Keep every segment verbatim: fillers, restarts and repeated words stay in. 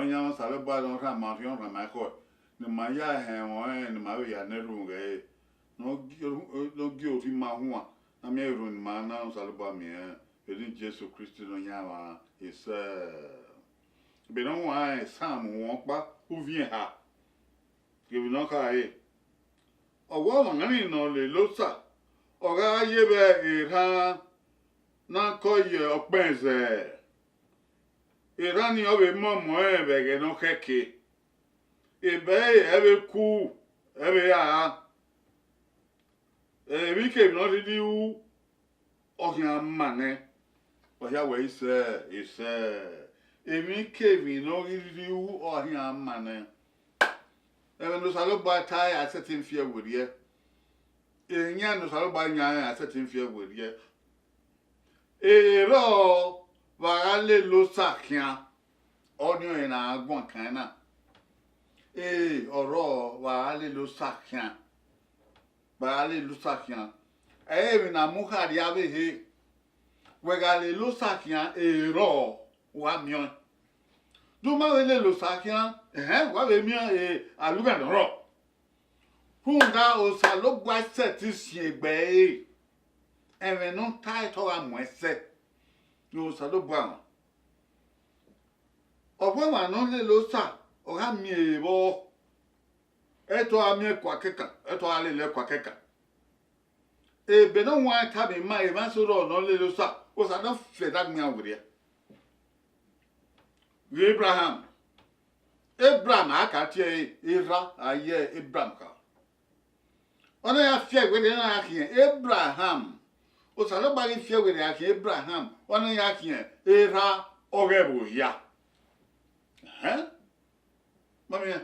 Ọyẹnmwẹ Osanobua ne ọ rhan ma orhiọn, ọ rhan ma ekhọe, ne ima ya họn ẹmwẹ ọnrẹn ne ima vbe ya na erhunmwu ghẹ ẹre, ne ọ gie, ne ọ gie orhu ima huan, ne a miẹn erhunmwu ne ima na, Osanobua miẹn vbe eni Jesu Kristi Nọyaẹnmwa. Isẹ. Ebe ne ọ huanrẹn, Sam uhunmwu ọkpa, uvbi eha, kevbe ne ọ khare. Ọ wẹ ọmwa ni ne ọ lele Osa, ọ gha ye vbe erhan ne a kọ ye ọkpẹn zẹ. Erhan ni ọ vbe mu ọmọ ẹnrẹn vbe ẹghẹ ne ọ khẹke. Ebe ẹre ẹ vbe ku, ẹ vbe ra. Emwikemwi ne ọ rhirhi ru, ọ khian ma nẹ. Ọ hia wẹ isẹ, isẹ. Emwikemwi ne ọ ghi rhirhi ru, ọ khian ma nẹ. Ẹmwẹ ne Osanobua tae, a sẹtin fi ẹe werriẹ. Eyan ne Osanobua yan rẹn, a sẹtin fi ẹe werriẹ. Erọ vbe a gha lele Osa khian, ọnii ọre ne a guan kan na. Ee, ọrọ vbe a gha lele Osa khian, vbe a gha lele Osa khian. Ẹ i re emwi ne a mu kha rrie avbe ehe. Wẹ gha lele Osa khian, erọ wa miẹn ọẹn. De u ma vbe lele Osa khian, ẹhẹn, wa vbe miẹn, e, alughan ne ọ rrọọ. Rhunmwuda Osanobua sẹtin siẹn egbe ẹre, ẹmwẹ ne ọ tae te ọ gha muẹn sẹ, ne Osanobua rẹn. Ọ wẹ ọmwa ne ọ lele Osa, ọ gha miẹn evbọ, ẹi te ọ gha miẹn ẹkua kẹkan, ẹi te ọ gha lele ẹkua kẹkan. Ebe ne ọ huanrẹn tama ima, emwa eso rrọọ ne ọ lele Osa, Osa ne ọ fi ẹdẹ gbe iran werriẹ. Ghe Ebraham, Ebram a ka tie ẹre, erha a ye Ebram kha. Ọ na ya fi ẹe werriẹ, ọ na ya khian Ebraham. Osanobua ghi fi ẹe werriẹ khian Ebraham, ọ na ya khian erha ọghe ẹvbo hia. Ẹhẹn. Ma miẹn.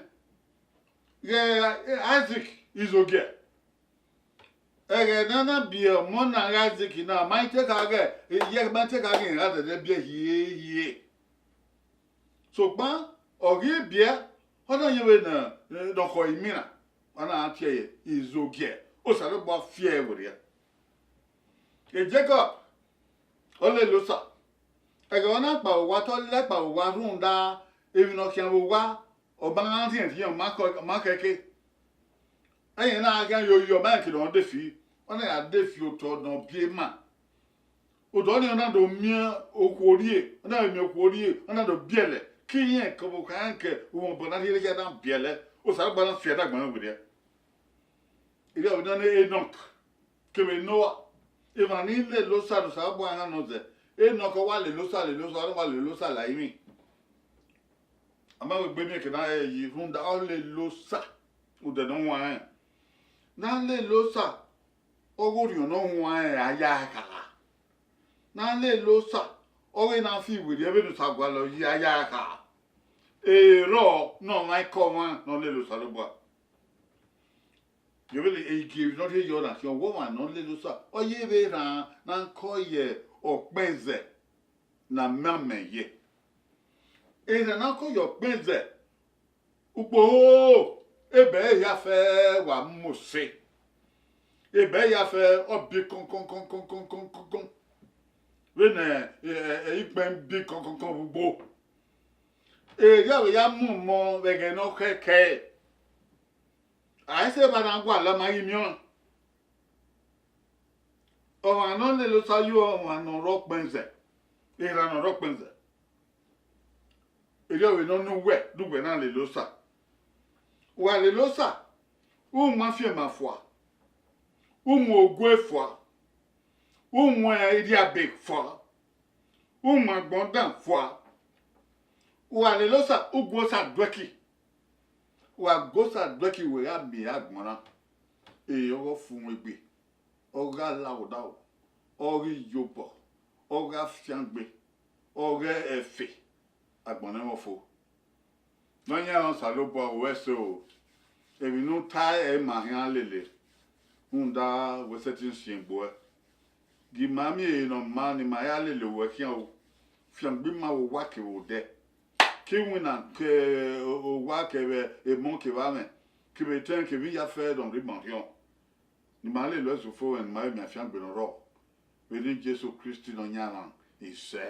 Ghe Isaac izogiẹ. Ẹghẹ ne a na biẹ ọmọ na ghe Isaac na, ma i te kha ghẹ, iye ma i te kha ghe iran dẹdẹ biẹ hie hie. Sokpan ọ ghi biẹ, ọ na ye vbe ne, ne ọ khọ iran, ọ na tie ẹre izogiẹ, Osanobua fi ẹe werriẹ. E Jekọb, ọ lele Osa. Ẹghẹ ọ na kpao owa, te ọ lele kpao owa rhunmwuda emwi ne ọ khian vbe owa, ọ ma gha rhiẹnrhiẹn, ọ ma khọ, ọ ma khẹke. Ẹyẹn na gha khian ye oyi, ọ ma rẹn kene ọ de fi, ọ na ya de fi otọ ne ọ biẹ ima. Odọ nii, ọ na do miẹn okhuo rrie, ọ na miẹn okhuo rrie, ọ na do biẹlẹ, ke irẹn ke ọvbokhan rẹn ke uhunmwu obọ ne a rhie ye na biẹlẹ, Osanobua na fi ẹdẹ gbe iran werriẹ. Erriọ vbe nọ ne Enọk kevbe Noa, emwa ni lele Osa ne Osanobua rhan nọ zẹ. Enọk ọ wa lele Osa, lele Osa, ọ wa lele Osa la emwi. A ma vbe gbe miẹn eke na, ẹ, yi rhunmwuda ọ lele Osa, odẹ ne ọ huanrẹn. Ne a lele Osa, ọghe orhiọn ne ọ huanrẹn a ya kha. Ne a lele Osa, ọghe ne a fi werriẹ vbene Osa gualọ yi a ya kha. Erọ ne ọmwaikọmwa ne ọ lele Osanobua. Yevbe gie ne ọ rhie yọ na khian, ọghe ọmwa ne ọ lele Osa, ọ ye vbe erhan ne a kọ ye ọkpẹn zẹ ne a ma amẹ ye. Erhan ne a kọ ye ọkpẹn zẹ, ukpo ho, ebe ẹre hia fẹ wa mu ose. Ebe ẹre hia fẹ ọ bi kọnkọnkọnkọnkọnkọn. Vbene, ẹ, ẹ, ẹ, ikpẹn bi kọnkọnkọn vbe ugbo. Erriọ vbe ya mu ọmọ vbe ẹghẹ ne ọ khẹke. A i sẹ evba na gualọ, ma ghi miẹn ọẹn. Ọmwa ne ọ lele Osa ye ọmwa ne ọ rre ọkpẹn zẹ, erha ne ọ rre ọkpẹn zẹ. Erriọ vbe nọ ne uwẹ, de uwẹ na lele Osa. Wa lele Osa, u mu afianma fua, u mu ogue fua, u mu erriabe fua, u mu agbọn dan fua. Wa lele Osa, u gu Osa duẹki. Wa gu Osa duẹki, wẹ gha miẹn agbọn na, e, ọ gha fu mwẹ egbe, ọ gha la odaro, ọ ghi ye obọ, ọ gha fiangbe, ọ ghe ẹfe, agbọn nẹ mwẹ fo. Nọyaẹnmwa Osanobua, wẹ ẹse o, emwi ne u ta ẹre ma khian lele, rhunmwuda wẹ sẹtin siẹn egbe uẹ. Gie ima miẹn ehe ne ọ maa ne ima ya lele ruẹ khian o. Fiangbe ima vbe owa kevbe odẹ, ke iwinna ke owa kevbe emọ kevbe amwẹ, kevbe etẹn kevbe iyafẹ ne ọ rre ima orhiọn, ne ima lele uẹ zẹ ufomwẹ, ne ima vbe miẹn afiangbe ne ọ rrọọ. Vbe eni Jesu Kristi Nọyaẹnmwa, isẹ.